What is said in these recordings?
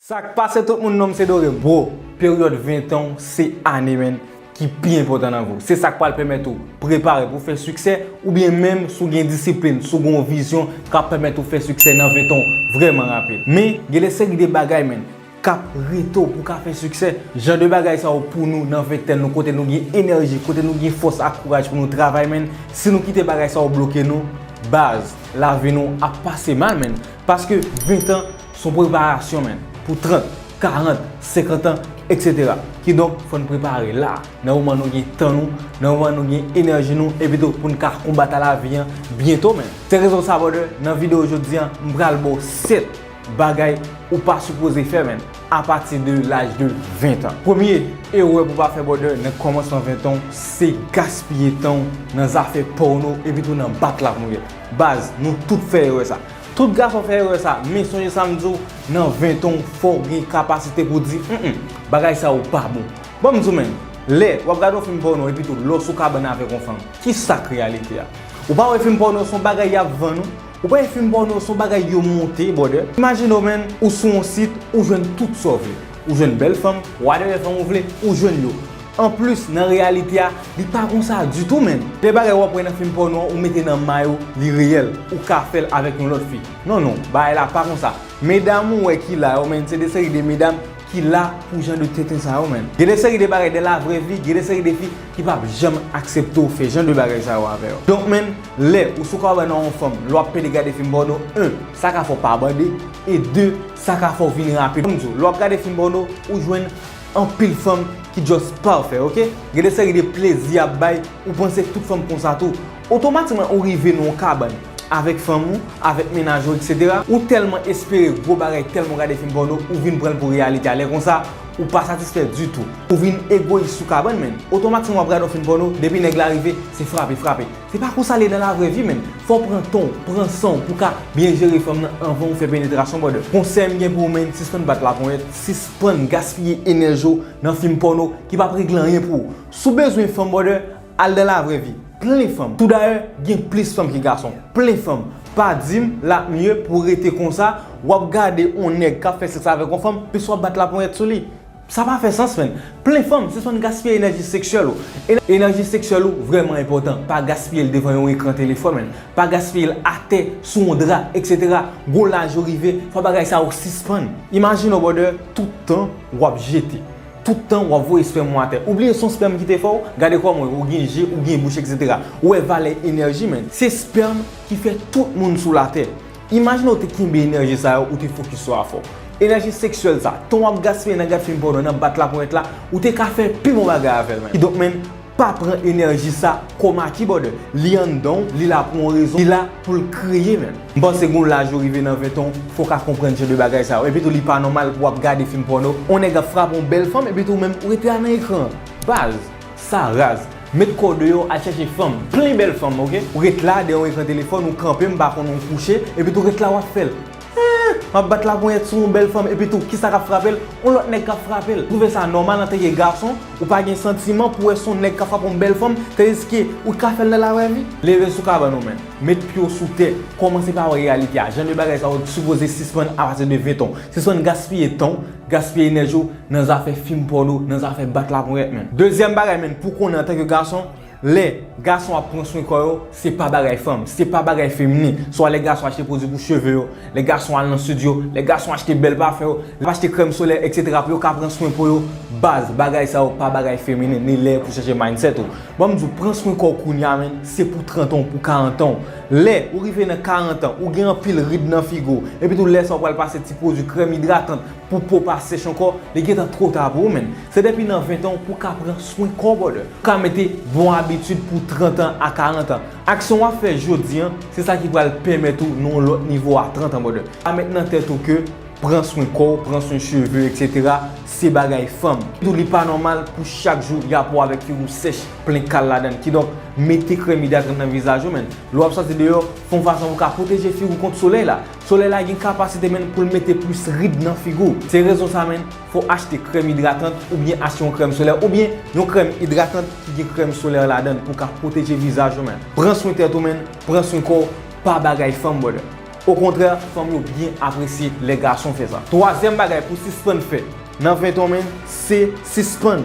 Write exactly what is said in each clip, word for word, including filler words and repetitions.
Sa k pase tout moun, non m se Doré. Bro, peryòd ven tan w se ane, menn, ki pi enpòtan nan vi w. Se sa k pral pèmèt ou prepare pou fè siksè, oubyen menm si w gen disiplin, si w gen yon vizyon k ap pèmèt ou fè siksè nan ven tan w vrèman rapid. Men, gen de seri de bagay, menn, k ap rete w pou w ka fè siksè. Jan de bagay sa yo pou nou nan ventèn nou, kote nou gen enèji, kote nou gen fòs ak kouraj pou nou travay, menn, si nou kite bagay sa yo bloke nou, baz, lavi nou ap pase mal, menn. Paske ven tan, se yon preparasyon, menn, pou trant, karant, senkant an, etsetera. Kidonk, fò n prepare la, nan moman nou gen tan nou, nan moman nou gen enèji nou, epi tou pou n ka konbat a lavi an byento, menn. Se rezon sa, brother, nan videyo jodi an, m pral ba w sèt bagay ou pa sipoze fè, menn, apati de laj de ven tan. Premye erè pou w pa fè, brother, nan kòmansman ven tan w, se gaspiye tan w nan zafè pòno, epi tou nan bat laponyèt. Baz, nou tout fè erè sa. Tout gason fè erè sa, men sonje sa m di w, nan ven tan w, fò w gen kapasite pou w di, mm, bagay sa yo pa bon. Ban m di w, menn, lè w ap gade yon fim pòno, epi tou lè w sou kabann avèk yon fanm, ki sa k reyalite a? Ou pa wè fim pòno se yon bagay y ap vann ou? Ou pa wè fim pòno se yon bagay yo monte, brother? Imajine w, menn, ou sou yon sit, ou jwenn tout sa w vle. Ou jwenn bèl fanm, whatever fanm ou vle, ou jwenn yo. Anplis, nan reyalite a, li pa konsa ditou, menn. De bagay w ap wè nan fim pòno an, ou mete nan may ou, li reyèl. Ou ka fè l avèk yon lòt fi. Non, non, bagay la pa konsa. Medam ou wè ki la yo, menn, se de seri de medam ki la pou jan de tenten sa yo, menn. Gen de seri de bagay de la vraie vie, gen de seri de fi ki p ap janm aksepte w fè jan de bagay sa yo avè yo. Donk, menn, lè ou sou kabann ak yon fanm, lè w ap pede gade fim pòno, en, sa ka fè w pa bande, e de, sa ka fè w vin rapid. Ban m di w, lè w ap gade fim pòno, ou jwenn anpil fanm ki just pafè, oke? Gen de seri de plezi y ap bay, ou panse tout fanm konsa tou. Otomatikman, ou rive nan yon kabann avèk fanm ou, avèk mennaj ou, etsetera. Ou tèlman espere gwo bagay, tèlman w gade fim pòno, ou vin pran l pou reyalite a. Lè konsa, ou pa satisfè ditou. Ou vin egoyis sou kabann, menn. Otomatikman, w ap gade yon fim pòno, depi nèg la rive, se frape, frape. Se pa konsa l ye nan la vraie vie, menn. Fò w pran tan w, pran san w pou w ka byen jere fanm nan anvan w fè penetrasyon, brother. Konsèy m gen pou ou, menn, sispann bat laponyèt, sispann gaspiye enèji w nan fim pòno ki p ap regle anyen pou ou. Si w bezwen fanm, brother, al nan la vraie vie. Plen fanm. Toudayè, gen plis fanm ki gason. Plen fanm. Pa di m l ap mye pou w rete konsa, w ap gade yon nèg k ap fè sèks avèk yon fanm, plis w ap bat laponyèt sou li. Sa pa fè sans, menn. Plen fanm, sispann gaspiye enèji seksyèl ou. Enè-, enèji seksyèl ou vrèman enpòtan. Pa gaspiye l devan yon ekran telefòn, menn. Pa gaspiye l atè, sou yon dra, etsetera. Gwo laj ou rive, fò bagay sa yo sispann. Imajine w, brother, tout tan w ap jete. Tout tan w ap voye spèm ou atè. Ou bliye se yon spèm ki te fè w? Gade kòman w ye, ou gen je, ou gen bouch, etsetera. Ou wè valè enèji, menn. Se spèm ki fè tout moun sou latè. Imajine w te kenbe enèji sa yo, ou te fokis sou afè w. Enèji seksyèl sa, tan w ap gaspiye nan gad fim pòno, nan bat laponyèt la, ou te ka fè pi bon bagay avè l, menn. Kidonk, menn, pa pran enèji sa kòm aki, brother. Li anndan w, li la pou yon rezon, li la pou l kreye, menn. M panse gen yon laj ou rive nan ven tan w, fò w ka konprann jan de bagay sa yo. Epi tou, li pa nòmal pou w ap gade fim pòno, yon nèg ap frape yon bèl fanm, epi tou, ou menm, ou rete a nan ekran an. Baz, sa raz. Met kò w deyò, al chèche fanm. Plen bèl fanm, oke? Ou ret la, dèyè yon ekran telefòn, ou kanpe, m pa konn, ou kouche, epi tou ret la, w ap fè l. Eh, m ap bat laponyèt sou yon bèl fanm, epi tou, kisa k ap frape l? Yon lòt nèg k ap frape l. Ou twouve sa nòmal antanke gason, ou pa gen santiman pou wè se yon nèg k ap frape yon bèl fanm, tandiske ou ka fè l nan la vraie vie? Leve sou kabann ou, menn. Met pye w sou tè. Kòmanse pa wè reyalite a. Jan de bagay sa yo sipoze sispann apati de ven tan w. Sispann gaspiye tan w, gaspiye enèji w nan zafè fim pòno, nan zafè bat laponyèt, menn. Dezyèm bagay, menn, pou konnen antanke gason, lè gason ap pran swen kò yo, se pa bagay fanm, se pa bagay feminen. Swa lè gason achte pwodui pou cheve yo, lè gason al nan sid yo, lè gason achte bèl pafen yo, lè ap achte krèm solè, etsetera, pou yo ka pran swen po yo, baz, bagay sa yo pa bagay feminen, ni lè pou chanje mindset ou. Ban m di w, pran swen kò w kounye a, menn, se pou trant an, pou karant an. Lè ou rive nan karant an, ou gen anpil rid nan figi w, epi tou lè sa w pral pase ti pwodui krèm idratan pou po pa sèch ankò, li gentan twò ta pou ou, menn. Se depi nan ven tan w pou w ka pran swen kò w, brother. Pou w ka mete bon abitid pou trant an a karant an. Aksyon w ap fè jodi an, se sa ki pral pèmèt ou nan yon lòt nivo a trant an, brother. Pa met nan tèt ou ke pran swen kò w, pran swen cheve, etsetera, se bagay fanm. Tou li pa nòmal pou chak jou y ap wè w avèk figi w sèch, plen kal ladan l. Kidonk, mete krèm idratan nan vizaj ou, menn. Lè w ap sòti deyò, fè yon fason pou w ka pwoteje figi w kont solèy la. Solèy la gen kapasite, menn, pou l mete plis rid nan figi w. Se rezon sa, menn, fò w achte krèm idratan oubyen achte yon krèm solè oubyen yon krèm idratan ki gen krèm solè ladan l pou w ka pwoteje vizaj ou, menn. Pran swen tèt ou, menn. Pran swen kò w. Pa bagay fanm, brother. Okontrè, fanm yo byen apresye lè gason fè sa. Twazyèm bagay pou sispann fè nan ventan w, menn, se sispann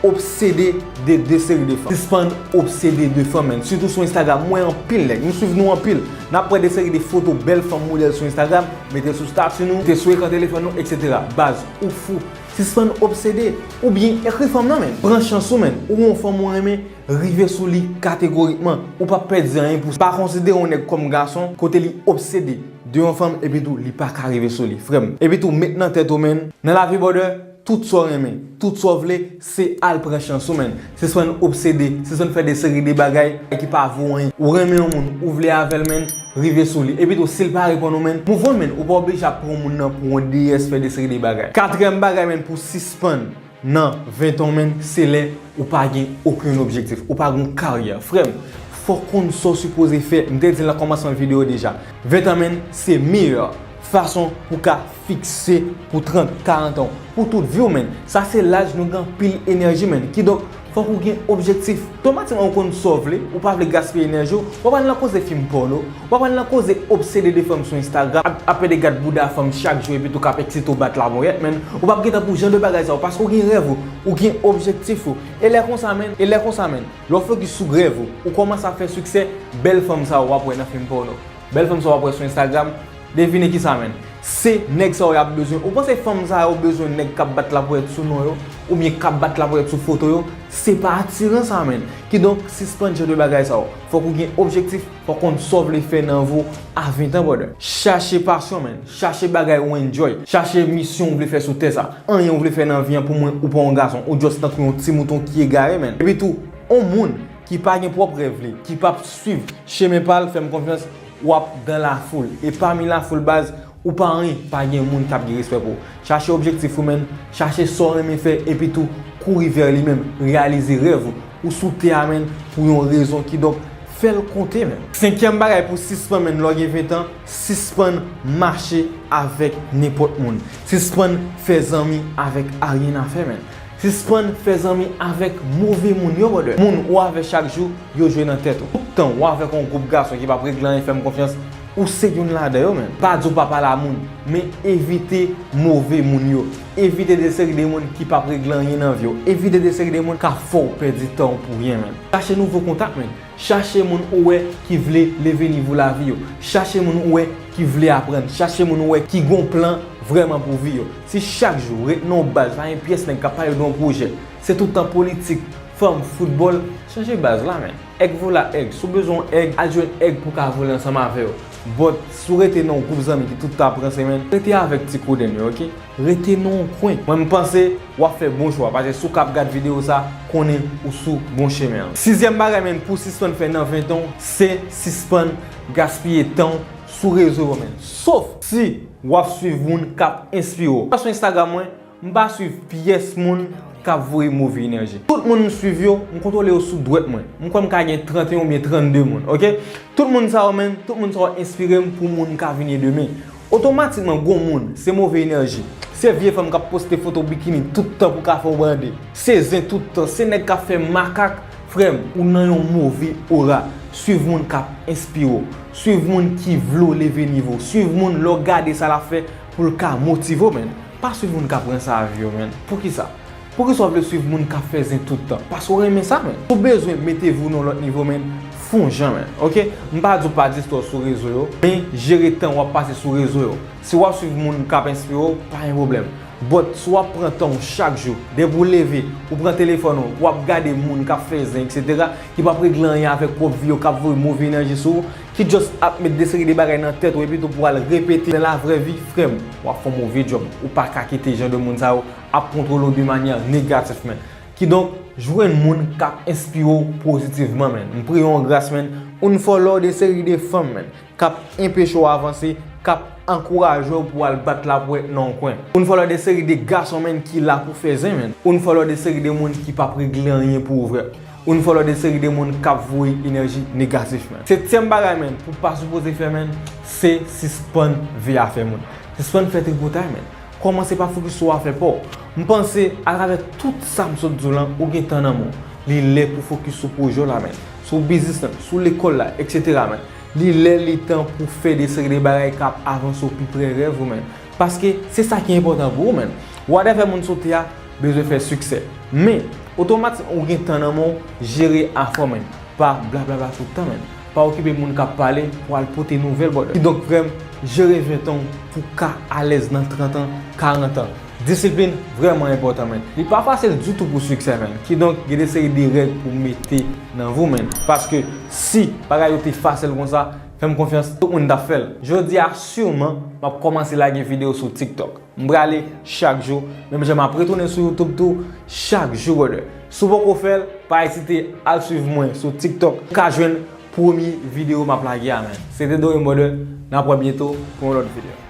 obsede de de seri de fanm. Sispann obsede de fanm, menn. Sitou sou Instagram, m wè anpil nèg, nou swiv nou anpil. N ap wè de seri de foto bèl fanm modèl sou Instagram, mete l sou stati nou, mete sou ekran telefòn nou, etsetera. Baz, ou fou. Sispann obsede. Oubyen ekri fanm nan, menn. Pran chans ou, menn. Ou gon fanm ou renmen, rive sou li kategorikman. Ou p ap pèdi anyen pou sa. Pa konsidere yon nèg kòm gason kote li obsede de yon fanm epi tou li pa ka rive sou li, frè m. Epi tou, met nan tèt ou, menn, nan lavi, brother, tout sa w renmen, tout sa w vle, se al pran chans ou, menn. Sispann obsede, sispann fè de seri de bagay ki pa vo anyen. Ou renmen yon moun, ou vle avè l, menn, rive sou li. Epi tou, si l pa reponn ou, menn, move on, menn. Ou pa oblije ap pran moun nan pou yon D S, fè de seri de bagay. Katriyèm bagay, menn, pou sispann nan ventan w, menn, se lè ou pa gen okenn objektif, ou pa gen yon karyè. Frè m, fò w konn sa w sipoze fè. M te di l nan kòmansman videyo deja. Ventan, menn, se meyè fason pou ka fikse pou trant, karant an, pou tout vi w, menn. Sa se laj nou gen anpil enèji, menn. Kidonk, fòk ou gen objektif. Otomatikman ou konn sa w vle, ou pa vle gaspiye enèji w, w ap al nan koze fim pòno, w ap al nan koze obsede de fanm sou Instagram, ap, ap pede gad bouda fanm chak jou epi tou k ap eksite w bat laponyèt, menn. Ou p ap gentan pou jan de bagay sa yo, paske w gen rèv ou, ou gen objektif ou. E lè konsa, menn, e lè konsa, menn, lè w fokis sou rèv ou, ou kòmanse ap fè siksè, bèl fanm sa yo w ap wè nan fim pòno. Bèl fanm sa w ap wè sou Instagram, devine kisa, menn? Se nèg sa yo y ap bezwen. Ou panse fanm sa yo bezwen nèg k ap bat laponyèt sou non yo, oubyen k ap bat laponyèt sou foto yo? Se pa atiran sa, menn. Kidonk, sispann jan de bagay sa yo. Fòk ou gen objektif, fòk konn sa w vle fè nan vi w a ventan, brother. Chache pasyon, menn. Chache bagay ou enjoy. Chache misyon ou vle fè sou tè sa. Anyen ou vle fè nan vi an, pou mwen, ou pa yon gason. Ou just tankou yon ti mouton ki egare, menn. Epi tou, yon moun ki pa gen pwòp rèv li, ki p ap swiv chemen pa l, fè m konfyans, w ap dans la foule. E pami lafoul, baz, ou pa anyen, pa gen moun k ap gen respè pou ou. Chache objektif ou, menn, chache sa w renmen fè, epi tou kouri vè li, menm, reyalize rèv ou. Ou sou tè a, menn, pou yon rezon, kidonk, fè l konte, menn. Senkyèm bagay pou sispann, menn, lè w gen ventan, sispann mache avèk nenpòt moun. Sispann fè zanmi avèk aryennafè, menn. Sispann fè zanmi avèk move moun yo, brother. Moun ou avè chak jou, yo jwe nan tèt ou. Tout tan ou avèk yon gwoup gason ki p ap regle anyen, fè m konfyans, ou se youn ladan yo, menn. Pa di w pa pale a moun, men evite move moun yo. Evite de seri de moun ki p ap regle anyen nan vi w. Evite de seri de moun k ap fè w pèdi tan w pou ryen, menn. Chache nouvo kontak, menn. Chache moun ou wè ki vle leve nivo lavi yo. Chache moun ou wè ki vle aprann. Chache moun ou wè ki gon plan vrèman pou vi yo. Si chak jou ret nan yon baz, pa gen pyès nèg k ap pale de yon pwojè, se tout tan politik, fanm, foutbòl, chanje baz la, menn. Èg vola èg. Si w bezwen yon èg, al jwenn èg pou w ka vole ansanm avè yo. But, si w rete nan yon gwoup zanmi ki tout tan ap ranse, menn, rete avèk ti kodenn yo, oke? Rete nan yon kwen. Mwen, m panse w ap fè bon chwa, paske si w k ap gad videyo sa, konnen ou sou bon chemen an. Sizyèm bagay, menn, pou sispann fè nan ventan w, se sispann gaspiye tan w sou rezo yo, menn. Sof si w ap swiv moun k ap enspire w. Sou Instagram mwen, m pa swiv pyès moun k ap voye move enèji. Tout moun m swiv yo, m kontwole yo sou dwèt mwen. M kwè m ka gen tranteyen oubyen trannde moun, oke? Tout moun sa yo, menn, tout moun sa yo enspire m pou moun m ka vin ye demen. Otomatikman, gon moun, se move enèji. Se vye fanm k ap poste foto bikini tout tan pou ka fè w bande. Se zen tout tan, se nèg k ap fè makak. Frè m, ou nan yon move ora. Swiv moun k ap enspire w. Swiv moun ki vle w leve nivo w. Swiv moun, lè w gade sa l ap fè, pou l ka motive w, menn. Pa swiv moun k ap ranse avi yo, menn. Poukisa? Poukisa w vle swiv moun k ap fè zen tout tan? Paske w renmen sa, menn. Si w bezwen mete vi w nan yon lòt nivo, menn, fè yon jan, menn. Oke? M pa di w pa distwè w sou rezo yo, men jere tan w ap pase sou rezo yo. Si w ap swiv moun k ap enspire w, pa gen pwoblèm. But, si w ap pran tan w chak jou, depi w leve, ou pran telefòn ou, w ap gade moun k ap fè zen, etsetera, ki p ap regle anyen avèk pwòp vi yo, k ap voye move enèji sou ou, ki just ap met de seri de bagay nan tèt ou, epi tou pou al repete nan lavrè vi, frè m, w ap fè yon move djòb. Ou pa ka kite jan de moun sa yo ap kontwole w de manyè negatif, menn. Kidonk, jwenn moun k ap enspire w pozitivman, menn. M priye w an gras, menn, unfollow de seri de fanm, menn, k ap enpeche w avanse, k ap ankouraje w pou w al bat lapwèt nan yon kwen. Unfollow de seri de gason, menn, ki la pou fè zen, menn. Unfollow de seri de moun ki p ap regle anyen pou ou, frè. Unfollow de seri de moun k ap voye enèji negatif, menn. Setyèm bagay, menn, pou w pa sipoze fè, menn, se sispann veye afè moun. Sispann fè tripotay, menn. Kòmanse pa fokis sou afè pa w. M panse, atravè tout sa m sot di w lan, ou gen tan nan men w. Li lè pou fokis sou pwojè w la, menn. Sou biznis lan, sou lekòl la, etsetera, menn. Li lè li tan pou fè de seri de bagay k ap avanse w pi pre rèv ou, menn. Paske se sa ki enpòtan pou ou, menn. Whatever moun sou tè a bezwen fè siksè. Men, otomatik ou gen tan nan men w, jere afè w, menn. Pa blablabla tout tan, menn. Pa okipe moun k ap pale pou al pote nouvèl, brother. Kidonk, frè m, jere ven tan w pou w ka alèz nan trant an, karant an. Disiplin vrèman enpòtan, menn. Li pa fasil ditou pou siksè, menn. Kidonk, gen de seri de règ pou mete nan vou, menn. Paske si bagay yo te fasil konsa, fè m konfyans, tout moun t ap fè l. Jodi a, siman, m ap kòmanse lage videyo sou TikTok. M prale chak jou, menm jan m ap retounen sou YouTube tou, chak jou, brother. Si w poko fè l, pa ezite al swiv mwen sou TikTok. Ou ka jwenn premye videyo m ap lage a, menn. Se te Dorem, brother. N ap wè byento pou yon lòt videyo.